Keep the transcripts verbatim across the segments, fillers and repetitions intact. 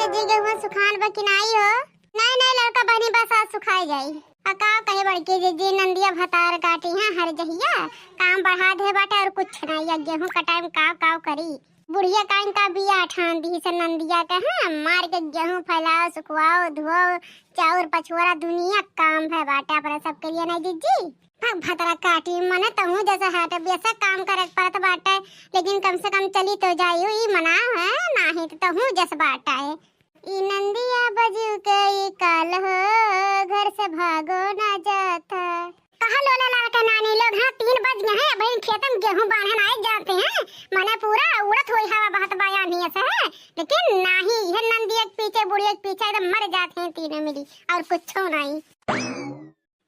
जी, गेहूं सुखान बा कि नाई हो? नाई, नाई, लड़का बहनी, बस आज सुखाई जाई। आ का कहे बड़की जीजी, नंदिया भतार काटी हैं हर जहिया, काम बढ़ा दे बाटे और कुछ नाई, या गेहूं कटाई में काव काव करी। बुढ़िया काइन का बिया ठान दी से नंदिया के, हाँ, मार के गेहूं फैलाओ, सुखवाओ, धुआओ, चाउर पछुआरा दुनिया काम है बाटे अपने सबके लिए, नाई जीजी? भग भतरा काटी, मने तहूँ जैसे हट, बेशक काम करे के पड़त बाटे, लेकिन कम से कम चली तो जाई, ई मना है, नाही तो तहूँ जस बाटे। ई नंदिया बजू के ई काल हो, घर से भागो ना जाता। कहा लोला लाल के नानी लोग, हाँ, तीन बज गए हैं, अबहिन खेत में गेहूं बांधन आए जाते हैं, मने पूरा उड़त होई हवा बहत बा आन्ही से है, लेकिन नाही, ये नंदिया के पीछे, बुढ़िया के पीछे एकदम मर जाते हैं तीनों मिली, और कुछो नहीं।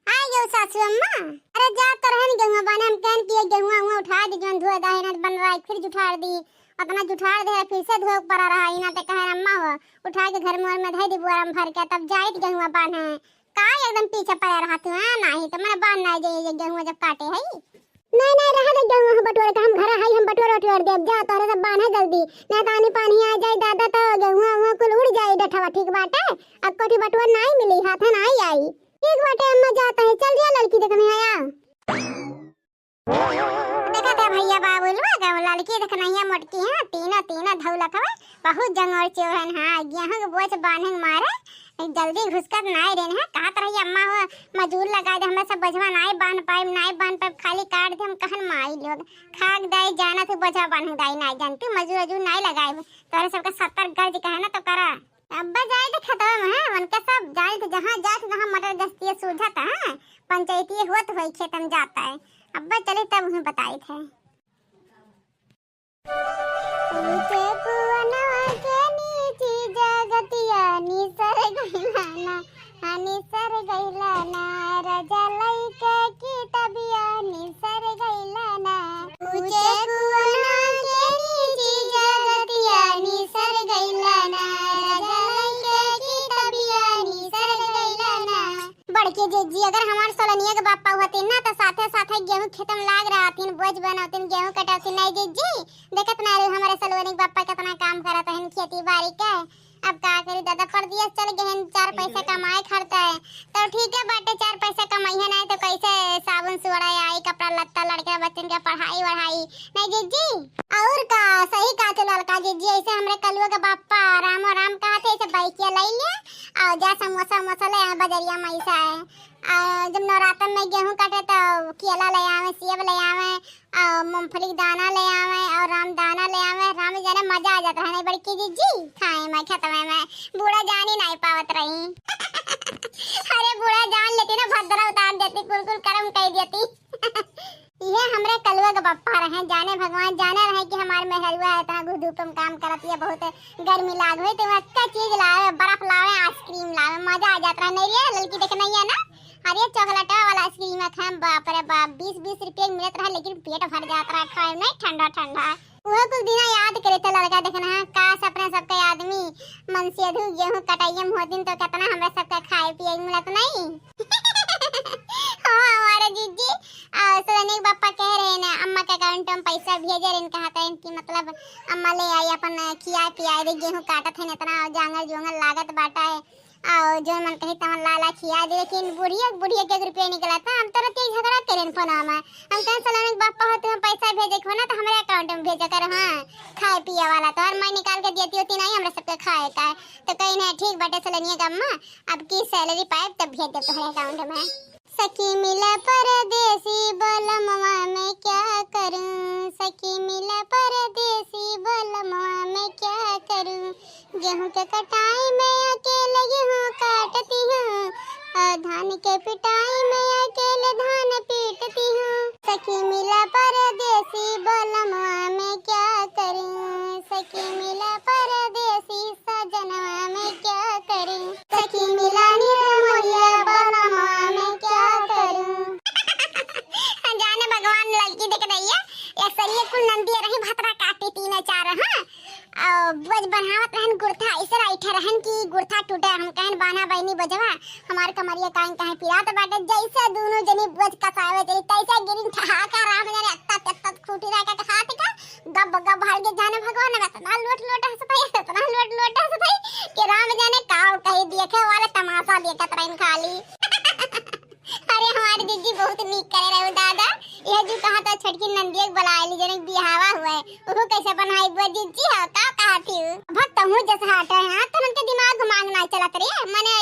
आ गयो सासू अम्मा। अरे जा तो रहन गेहुआ बाने, हम कहन कि ये गेहुआ हुआ उठा दी, जौन धुआ दाहे ना बन रहा है, फिर जुठार दी। उतना जुठार दे, फिर से धुआ पड़ा रहा, इना ते कहे अम्मा हो, उठा के घर मोर में धई दी बोरा में भर के, तब जाइत गेहुआ बाने। का एकदम पीछे पड़े रहा तू, हाँ? नाही तो मैं बान ना जाइए ये गेहुआ जब काटे है। नहीं, नहीं, रहा दे गेहुआ बटोरे का, हम घर आई, हम बटोर बटोर देब, जा तोहरे सब बान है जल्दी, नहीं तो आनी पानी आ जाए दादा तो गेहुआ हुआ कुल उड़ जाए डठवा, ठीक बाटे? अब कोठी बटोर नहीं मिली, हाथ नहीं आई। ठीक बाटे अम्मा, जाता है, चल जा लड़की देखने आया। देखा था भैया बाबू लोग, अब लड़की देखने आया मोटकी, हाँ, तीनों, तीनों धौलक हवे, बहुत जंगोर चोहन, हाँ, गेहूं के बोझ बांधे के मारे, जल्दी घुसकत नाई रेन है, कहत रही अम्मा हो, मजूर लगा दे, हमें सब बोझवा नाई बांध पाइब, नाई बांध पाइब, खाली काट दे, हम कहन माई लोग, खाक दाई जाना थे बोझवा बांधे दाई नाई जानती, मजूर अजूर नाई लगाइब, तोहरे सबके सत्तर गर्ज कहे ना तो करा। अब्बा जाए थे खेतवा में, हैं? उनके सब जाए थे, जहाँ जाए थे, वहाँ मटर गश्तिये सूझत है, पंचायती होत होई खेत में जाता है। अब्बा चले तब उन्हें बताए थे। ऊंचे कुअनवा के नीची जगतिया निसर गइला ना, हाँ, निसर गइला ना, राजा लइके की तबिया निसर गइला ना। ऊंचे कुअना के नीची जगतिया निसर गइला ना, राजा लइके की तबिया निसर गइला ना। बड़की जीजी, अगर हमार सलोनिया के बापा होतिन ना, तो साथे साथे गेहूं खेत में लाग रहतिन, बोझ बनौतिन, गेहूं कटौतिन। नहीं जीजी, देखत ना रही हमारे सलोनी के बापा कितना काम करत हन खेती बाड़ी के। अब का करी दादा, परदेस चल गए हैं, चार पैसा कमाए खर्चा है। तो ठीक है बाटे, चार पैसा कमाई है, नहीं तो कैसे साबुन सोड़ा आई, कपड़ा लत्ता, लड़के बच्चन के पढ़ाई वढ़ाई, नहीं जीजी? और का, सही कहा थे लड़का जीजी, ऐसे हमरे कलुआ के बापा रामो राम कहा थे, ऐसे बाइकिया ले ले और जा समोसा वमोसा ले आए बजरिया में, ऐसा है। आ, जब नवरात्र में गेहूं काटे तो केला ले आवे, सेब ले आवे, आ, मूंगफली के दाना ले आवे और राम दाना ले आवे। राम जाने मजा आ जाता है नहीं बड़की जीजी खाए में, खेतवे में। बूढ़ा जान ही नहीं पावत रही। अरे बूढ़ा जान लेती ना, भद्रा उतार देती, कुल कुल कर्म कर देती। ये हमरे कलुआ के बप्पा रहे, जाने भगवान जाने रहे कि हमारे मेहरुआ इतना घुस धूप में काम करत है, बहुत गर्मी लाग हुई, तो अक्का चीज लावे, बर्फ लावे, आइसक्रीम लावे, मजा आ जाता रहे। नहीं रे लड़की देख नहीं है ना, अरे चॉकलेट वाला आइसक्रीम खाए, बाप रे बाप, बीस बीस रुपये मिलत रहा, लेकिन पेट भर जात रहा खाए में ठंडा ठंडा। वह कुल दिना याद करे थे लड़का देखना, काश अपने सबके आदमी मनसेधु गेहूं कटाइए में होतिन तो कितना हमरा सबके खाए पिए मिलत नहीं। हाँ, हमारे जीजी, आ, सोनी के पापा कह रहे ना, अम्मा के अकाउंट में पैसा भेजे रहे, कहा था इनकी, मतलब, अम्मा ले आई अपन खिया पिया दे, गेहूं काटत है इतना जांगर जोंगर लागत बाटा है, और जो मन कही तमन लाला खिया दे, लेकिन बुढ़िया, बुढ़िया के एक रुपया निकला था। हम तो रतिया झगड़ा करें फोन में, हम कहें सलोनी के पापा हो, तुम्हें पैसा भेजे के हो ना तो हमारे अकाउंट में भेजा कर, हाँ, खाए पिए वाला तो, और मैं निकाल के देती होती नहीं हमरा सबके खाए का है। तो कहीं नहीं, ठीक बाटे सलोनिया के अम्मा, अब की सैलरी पाए तब भेज दे तुम्हारे अकाउंट में। सखी मिला परदेसी बलमवा मैं क्या करूं, सखी मिला परदेसी बलमवा मैं क्या करूं। गेहूं के कटाई में अकेले गेहूं काटती हूँ, और धान के पिटाई में अकेले धान पीटती हूँ। सखी मिला परदेसी बलमवा मैं क्या करूं, सखी मिला परदेसी सजनवा मैं क्या करूं, सखी मिला निरमोहिया बलमवा मैं क्या करूं। जाने भगवान लड़की देख रही है, ये सरिये कुल नंदिया रही भतरा काटी तीन चार, हाँ। और बोझ बनावत रहन गुरथा, ऐसे राइठे रहन कि गुरथा टूटे। हम कहन बाना बहनी बोझवा, हमार कमरिया काहे काहे पिरात बाटे, जैसे दोनों जनी बोझ कसावे चली, तैसे गिरिन ठहाका राम जाने अत्ता तेत्ता खूटी रह के हाथ का गब गब हल के जाने भगवान में इतना लोट लोट हंसत है, इतना लोट लोट हंसत है कि देखत रहिन खाली। अरे हमारे जिज्जी बहुत नीक करे रहे दादा। यह जो कहा था छोटकी नंदिया के बुलाए ली, जने बिहावा हुआ है, ओहो कैसे बनाई बुआ जिज्जी हो, का कहा थी? भक तहूँ जस हटे हैं, तो उनके दिमाग घुमाग ना चलत रे, मने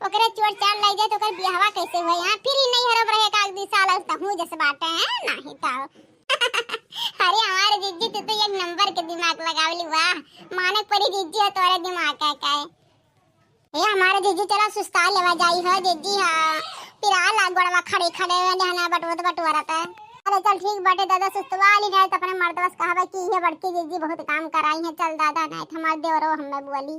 ओकरे चोर चार ले जाए तो ओकर बिहावा कैसे हुआ? यहाँ फिर ही नहीं हरब रहे का अगली साल, और तहूँ जस बाटे हैं, नहीं तो। अरे हमारे जिज्जी, तू तो एक नंबर के दिमाग लगावली, वाह, मानक परी जिज्जी है तोरे दिमाग का, का है? ए हमारे जिज्जी, चला सुस्ता लेवा जाई हो जिज्जी, हाँ। पिरा ला गोड़वा खड़े खड़े, डहना बटोरत बटोरत। अरे चल ठीक बाटे दादा, सुस्तवा ली नहीं तो अपने मर्दवा से कहबे कि ये बड़की जिज्जी बहुत काम कराई है, चल दादा, नहीं तो हमारे देवरो हमें बोली।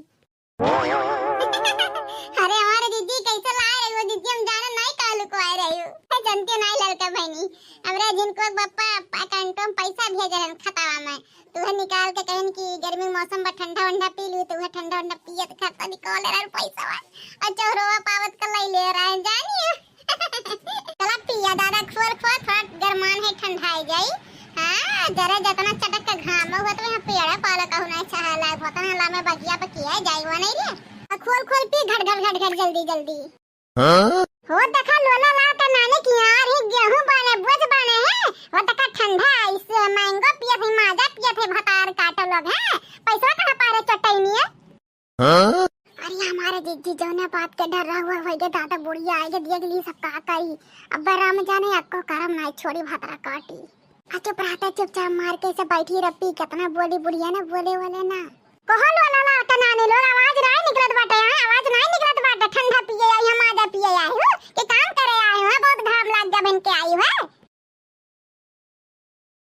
अरे हमारे जिज्जी, कैसे लाए रही हो जिज्जी, हम जाने नहीं कालू को आए रही हो। है जनते नहीं लड़का बहनी, हमरा जिनको बप्पा account में पैसा भेजे रहन खतावा में, तो वह निकाल के कहन कि गर्मी मौसम बा, ठंडा वंडा पी लू, तो वह ठंडा वंडा पियत खाता निकाल रहा पैसा। और चौरवा पावत का लाई ले रहा है, जानिए। चला पिया दादा, खोल खोल, थोड़ा गरमान है, ठंडाई जाई। हाँ, जरा जतना चटक के घाम हुआ तो यहाँ पेड़ा पाला कहू नहीं चाहला, होता ना ला में बगिया पे किया जाई हुआ नहीं रे। आ खोल खोल पी, घट घट घट घट, जल्दी जल्दी। हाँ? हो देखा लोला ला का नानी की यार ही गेहूं बाने, बोझ बाने हैं। हो देखा ठंडा, इस mango पियत है, माजा पियत है, भतार काटो लोग हैं। पैसा कहाँ पा रहे चटैनिया? हाँ? अरे हमारे जिज्जी जौने बात के डर रहा हुआ, वही के दादा बुढ़िया आएगी, देख ली सब का कही। अब राम जाने अक्को करम नहीं छोड़ी भतरा काटी। आ चुप रहता, चुपचाप मार के ऐसे बैठी रपी, कितना बोली बुढ़िया ने बोले वाले ना। कहो लोला ला का नानी लोग, आवाज नहीं निकलत बाटे, हाँ, आवाज नहीं निकलत बाटे। ठंडा पिए आई, हम माजा पिए आई हो, कि काम करे आई हो, बहुत घाम लाग गया बन के आई हो।